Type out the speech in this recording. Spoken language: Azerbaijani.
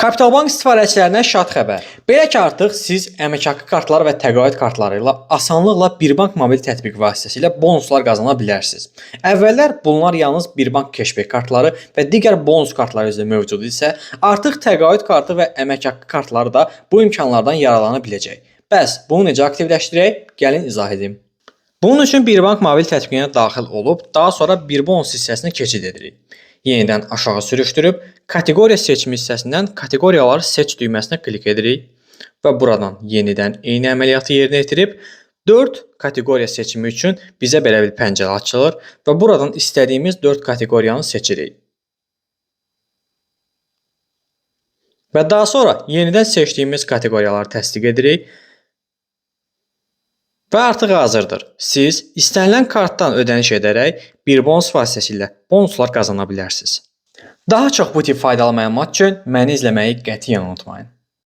Kapital Bank istifadəçilərinə şad xəbər. Belə ki, artıq siz əmək haqqı kartları və təqaüd kartları ilə asanlıqla Bir Bank mobil tətbiqi vasitəsilə bonuslar qazana bilərsiniz. Əvvəllər bunlar yalnız Bir Bank cashback kartları və digər bonus kartları üzrə mövcud idisə, artıq təqaüd kartı və əmək haqqı kartları da bu imkanlardan yararlana biləcək. Bəs bunu necə aktivləşdirək? Gəlin izah edim. Bunun üçün Bir Bank mobil tətbiqinə daxil olub, daha sonra Bir bonus hissəsinə keçid edirik. Yenidən aşağı sürüşdürüb kateqoriya seçimi hissəsindən kateqoriyaları seç düyməsinə klik edirik və buradan yenidən eyni əməliyyatı yerinə yetirib 4 kateqoriya seçimi üçün bizə belə bir pəncərə açılır və buradan istədiyimiz 4 kateqoriyanı seçirik. Və daha sonra yenidən seçdiyimiz kateqoriyaları təsdiq edirik. Və artıq hazırdır. Siz istənilən kartdan ödəniş edərək bir bonus vasitəsilə bonuslar qazana bilərsiniz. Daha çox bu tip faydalı məlumat üçün məni izləməyi qətiyyən unutmayın.